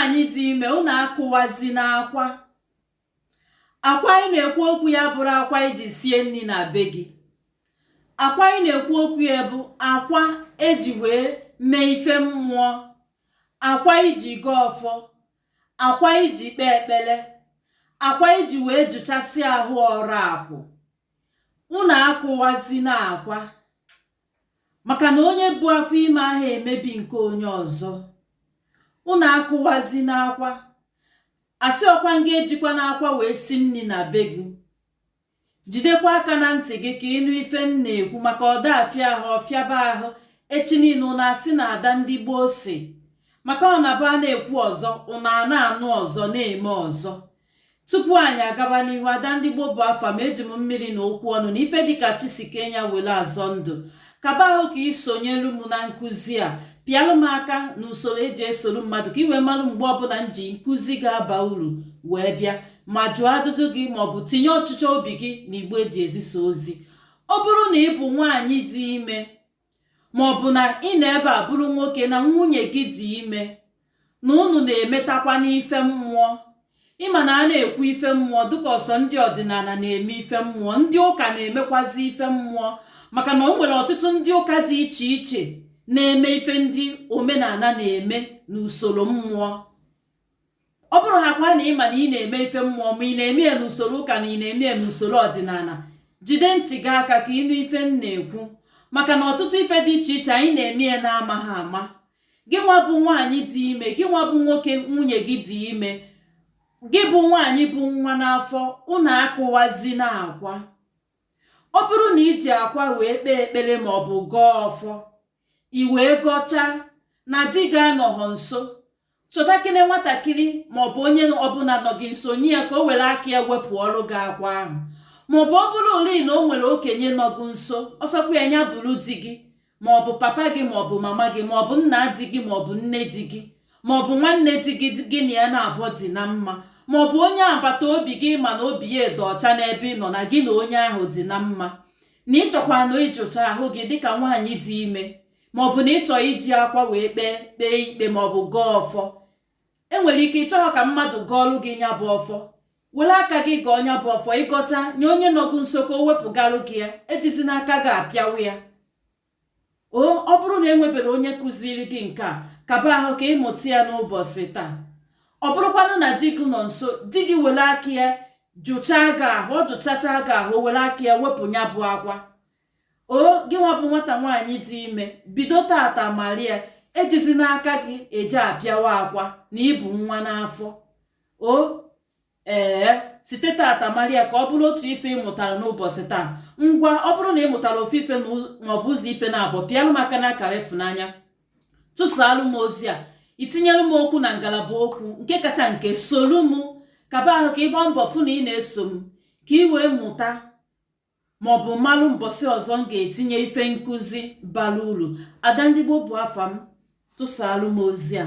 nwaanyị dị ime, unu akụwazina akwa. Akwa anyị na-ekwu okwu ya abụrọ akwa iji sie nri na be gị. Akwa anyị na-ekwu okwu ya bụ akwa eji wee mee ife mmụọ, akwa iji gọọ ọfọ, akwa iji kpee ekpele, akwa iji wee jụchasị ahụ ọrụ akwụ. Unu akụwazina akwa, maka na onye bu afọ ime ahụ emebi nke onye ọzọ. Unu akụwazina akwa. Asịọkwa gị ejikwana akwa wee si nri na be gị. Jidekwa aka na ntị gị ka ịnụ ife m na-ekwu, maka ọ da afịa ahụ ọfịaba ahụ echi niile ụnụ asị na ada ndị gboo si, maka ọ na-abụ a na-ekwu ọzọ ụnụ a na-anụ ọzọ na-eme ọzọ. Tupu anyị agaba n'ihu, Ada ndị gboo bụ afa ma eji m mmiri na okwu ọnụ na ife dịka chi si kee ya were azọ ndụ. Kaba ahụ ka ị sonyelu m na nkụzi a. Pịalụ m aka n'usoro eji esoro mmadụ ka ị wee malụ mgbe ọbụla m ji nkụzi ga-aba uru wee bịa, ma jụọ ajụjụ gị maọbụ tinye ọchịchọ obi gị n'igbe eji ezisa ozi. Ọ bụrụ na ị bụ nwaanyị dị ime, maọbụ na ị nọ ebe a bụrụ nwoke na nwunye gị dị ime, na unu na-emetakwa n'ife mmụọ. Ịma na a na-ekwu ife mmụọ dịka ọsọ ndị ọdịnala na-eme ife mmụọ, ndị ụka na-emekwazi ife mmụọ, maka na o nwere ọtụtụ ndị ụka dị iche iche na-eme ife ndị omenala na-eme n'usoro mmụọ. Ọ bụrụ ha kwa na ịma na ị na-eme ife mmụọ, ma ị na-eme ya n'usoro ụka na ị na-eme ya n'usoro ọdịnala, jide ntị gị aka ka ịnụ ife m na-ekwu, maka na ọtụtụ ife dị iche iche anyị na-eme ya na-amaghị ama. Gị nwa bụ nwaanyị dị ime, gị nwa bụ nwoke nwunye gị dị ime, gị bụ nwaanyị bụ nwa n'afọ, unu akụwazina akwa. Ọ bụrụ na iji akwa wee kpee ekpere maọbụ gọọ ọfọ, i wee gọchaa na di gị anọghọ nso, chọtakene nwatakịrị maọbụ onye ọbụla nọ gị nso, nye ya ka o were aka ya wepụ ọrụ gị akwa ahụ. Maọbụ ọ bụrụ ole na o nwere okenye nọ gị nso, ọsọkwa ya nya bụrụ di gị maọbụ papa gị maọbụ mama gị maọbụ nna di gị maọbụ nne di gị maọbụ nwanne di gị gị na ya na-abụọ dị na mma, maọbụ onye agbata obi gị ma na obi ya dị ọcha n'ebe ị nọ, na gị na onye ahụ dị na mma, na ịchọkwa na ịjụcha ahụ gị dịka nwaanyị dị ime, maọbụ na ịchọ iji akwa wee kpee ikpe maọbụ gọọ ọfọ. Enwere ike ịchọghọ ka mmadụ gọọlụ gị nya bụ ọfọ, were aka gị gọọ nya bụ ọfọ. Ịgọcha, nye onye nọgụ nso ka o wepụgarụ gị ya, ejizi n'aka gị apịawa ya. O ọ bụrụ na enwebere onye kụziri gị nke a, kaba ahụ ka ịmụta ya n'ụbọchị taa. Ọ bụrụkwanụ na di gị nọ nso, di gị were aka ya jụchaa gị ahụ, ọ jụchacha gị ahụ, o were aka ya wepụ ya bụ akwa. O gị nwa bụ nwata nwaanyị dị ime, bido tata maria ejizi n'aka gị eje apịawa akwa na ịbụ nwa n'afọ. O ee, site tata maria ka ọ bụrụ otu ife ị mụtara n'ụbọchị taa. Ngwa, ọ bụrụ na ị mụtara ofu ife maọbụ ụzọ ife na-abụ, pịalụ m aka n'akara ịfụnanya, tụsaalụ m ozi a, itinyere m okwu na ngalaba okwu, nke kacha nke solu m. Kaba ahụ ka ịgba mbọ fụ na ị na-eso m ka ị wee mụta maọbụ malụ mbọsị ọzọ m ga-etinye ife nkụzi bara uru. Ada ndị gboo bụ afa m. Tụsaalụ m ozi a.